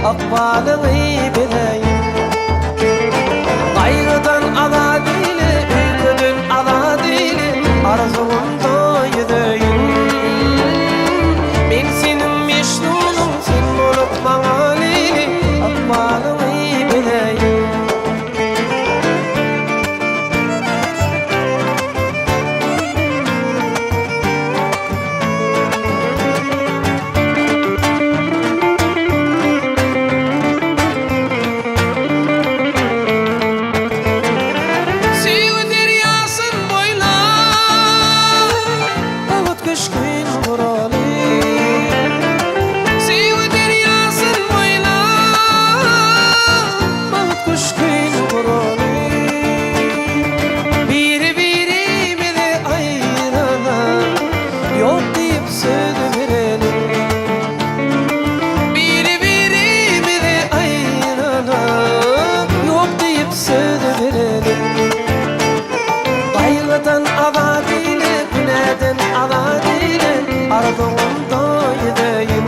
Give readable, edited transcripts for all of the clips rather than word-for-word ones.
Ykbalyňy bileýin. Gaýgydan azat eýle, öýkeden azat eýle, Arzuwymda ýüzeýin. Men seniň Mežnunyň, sen bolup maňa Leýli, Ykbalyňy bileýin. Söýgi derýasyn boýlap, Bagt köşgün guraly. Söýgi derýasyn boýlap, Bagt köşgün guraly. Biri-birimizi aýyrana, Ýok diýip söz bereliň. Biri-birimizi aýyrana, Ýok diýip söz bereliň. Gaýgydan azat eýle, günäden azat eýle, Arzuwymda ýüzeýin.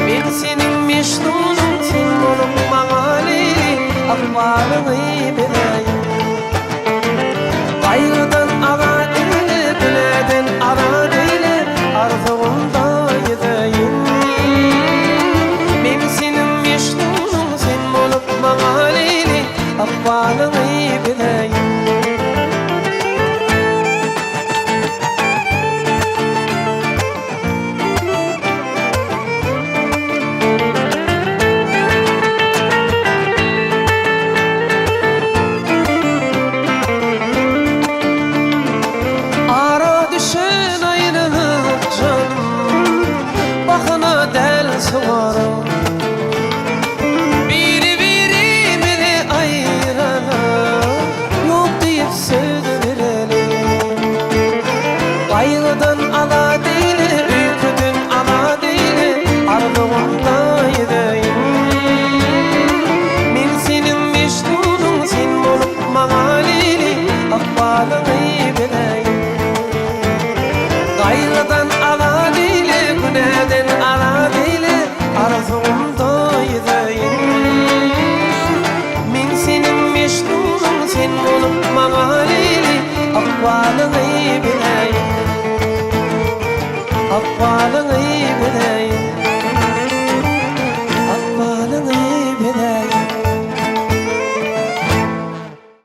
Men seniň Mežnunyň, sen bolup maňa Leýli, Ykbalyňy bileýin. Gaýgydan azat eýle, günäden azat eýle, Arzuwymda ýüzeýin. Men seniň Mežnunyň, sen bolup maňa Leýli, Ykbalyňy bileýin. Ara düşen aýralyk janym, Bahana däl sowara. Biri-birimizi aýyrana, Ýok diýip söz bereli. Gaýgydan azat eýle, öýkeden azat eýle, Arzuwymda ýüzeýin. Men seniň Mežnunyň, sen bolup maňa Leýli, Ykbalyňy bileýin. Gaýgydan azat eýle, günäden azat eýle, Arzuwymda ýüzeýin. Men seniň Mežnunyň, sen bolup maňa Leýli, Ykbalyňy bileýin. Ykbalyňy.